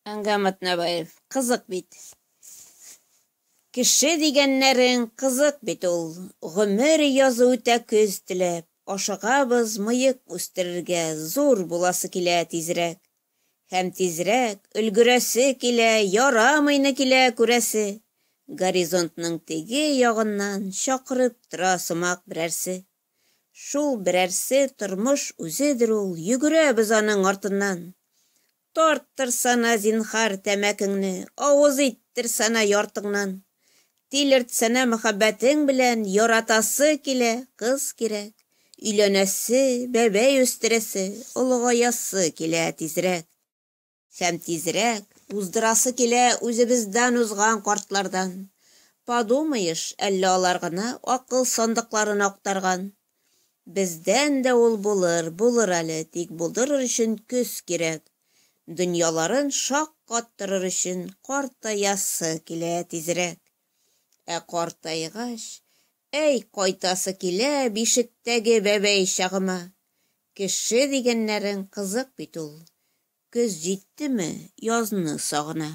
Әнгам Атнабаев, кызык бит. Кеше дигәннәрең кызык бит ул, Гомер язы үтә көз теләп, Ашыгабыз мыек үстерергә, Зур буласы килә тизрәк. Һәм тизрәк өлгерәсе килә, Ярамыйны килә күрәсе. Горизонтның теге ягыннан Чакырып тора сымак берәрсе. Шул берәрсе тормыш үзедер ул, йөгерәбез аның артыннан. Тарттырсана, зинһар, тәмәкеңне, авыз иттерсәнә яртыңнан. Тилертсәнә мәхәббәтең белән, яратасы килә, кыз кирәк. Өйләнәсе, бәбәй үстерәсе, олыгаясы килә тизрәк. Һәм тизрәк уздырасы килә үзебездән узган картлардан. Подумаешь, әллә алар гына акыл сандыкларын актарган? Бездән дә ул булыр, булыр әле, тик булдырыр өчен көз кирәк. Дөньяларын шаккаттырыр өчен картаясы килә тизрәк. Ә картайгач, әй, кайтасы килә бишектәге бәбәй чагыма. Кеше дигәннәрең кызык бит ул. Көз җиттеме, язны сагына.